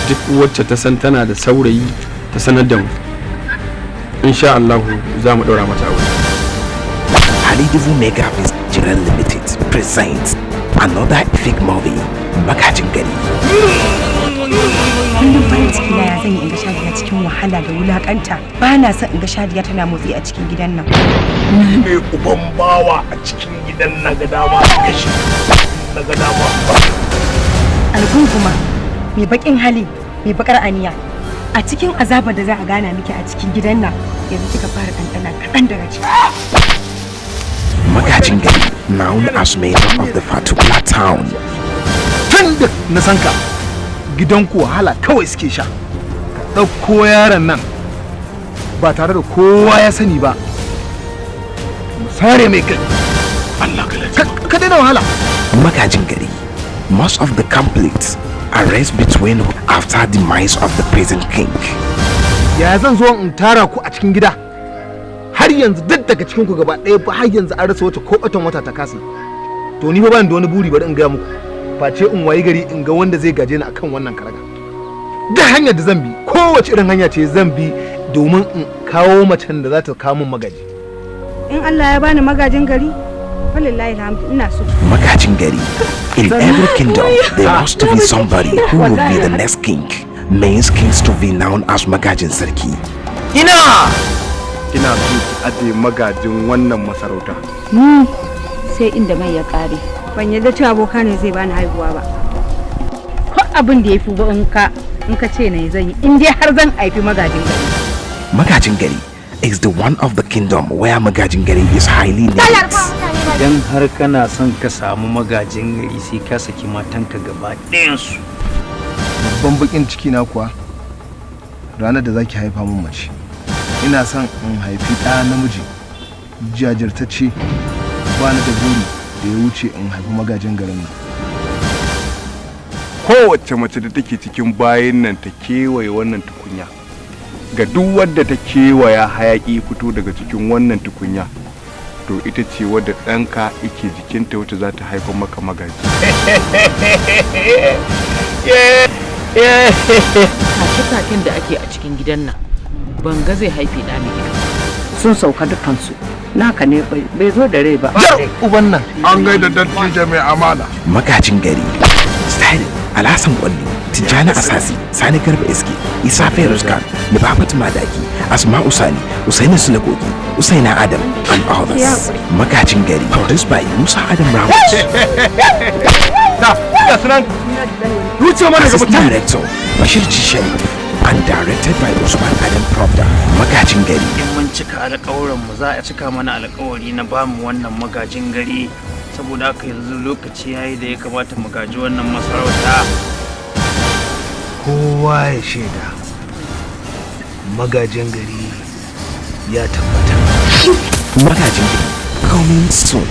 Duk wacce ta san tana da saurayi ta sanar da mu, insha Allah za mu ɗaura mata aure. Haliduvu Mega Nigeria Limited presents another epic movie, Magajin Gari. Kullum farin ciki na ya zan yi in ga Shadiya cikin wahala da wulakanta. Ba na son in ga Shadiya tana motsi a cikin gidan nan. Ni ne uban bawa a cikin gidan. Na ga dama kashi, na ga dama. Algunguma mai bakin hali, mai bakar aniya, a cikin azabar da za a gana miki a cikin gidan nan, yanzu kika fara ɗanɗana kaɗan daga ciki. Magajin Gari, known as mayor of the particular town. Tun da na san ka, gidanku wahala kawai suke sha. Ka ɗauko yaron nan ba tare da kowa ya sani ba, mu sare mai kai. Allah ka ka daina wahala. Magajin Gari, most of the conflicts arose between after demise of the present king. Ya zan zo in tara ku a cikin gida, har yanzu duk daga cikin ku gaba ɗaya ba, har yanzu an rasa wata ko ɓatan wata ta kasa? To ni fa ban da wani buri, bari in gaya muku, face in wayi gari in ga wanda zai gaje ni akan wannan karaga. Duk hanyar da zan bi, kowace irin hanya ce zan bi domin in kawo macen da za ta kawo min magaji. In Allah ya bani magajin gari, falillahi alhamdu, ina so. Magajin Gari. In every kingdom, there must be somebody who will be the next king. Means kings to be known as Magajin Sarki. Ina ina so ki aje magajin wannan masarauta. Ni sai inda mai ya kare. Ban yarda cewa boka ne zai bani haihuwa ba. Ko abin da ya fi in ka ce na zan yi, in dai har zan haifi magajin gari. Magajin Gari is the one of the kingdom where Magajin Gari is highly needed. Idan har kana son ka samu magajin gari, sai ka saki matanka gaba ɗayansu. Babban bakin ciki na kuwa, ranar da zaki haifa min mace. Ina son in haifi ɗa namiji jajirtacce. Ba ni da buri da ya wuce in haifi magajin garin nan. Kowace mace da take cikin bayan nan ta kewaye wannan tukunya. Ga duk wadda ta kewaya, hayaki fito daga cikin wannan tukunya, to ita ce wadda ɗanka yake jikinta, wacce za ta haifar maka magaji. Take-taken da ake a cikin gidan nan, ban ga zai haife ɗa mai ido. Sun sauka dukansu, naka ne bai zo da rai ba. Jar uban nan. An gaida dattijo mai amana. Magajin Gari. Starring Alhassan Kwalli, Tijjani Asasi, Sani Garba Iski, Isa Feroz Khan, Libabatu Madaki, Asma'u Sani, Usaini Sulakoki, Usaina Adam, and others. Magajin Gari, produced by Musa Adam Ramos. Da ga sunan wuce mana gaba. Assistant Director, Bashir G. Sharif, and directed by Usman Adam Pravda. Magajin Gari. In mun cika alƙawuran mu, za a cika mana alƙawari na bamu wannan magajin gari. Saboda haka yanzu lokaci yayi da ya kamata mu gaji wannan masarauta. Kowa ya shaida, magajin gari ya tabbata. Magajin Gari, coming soon.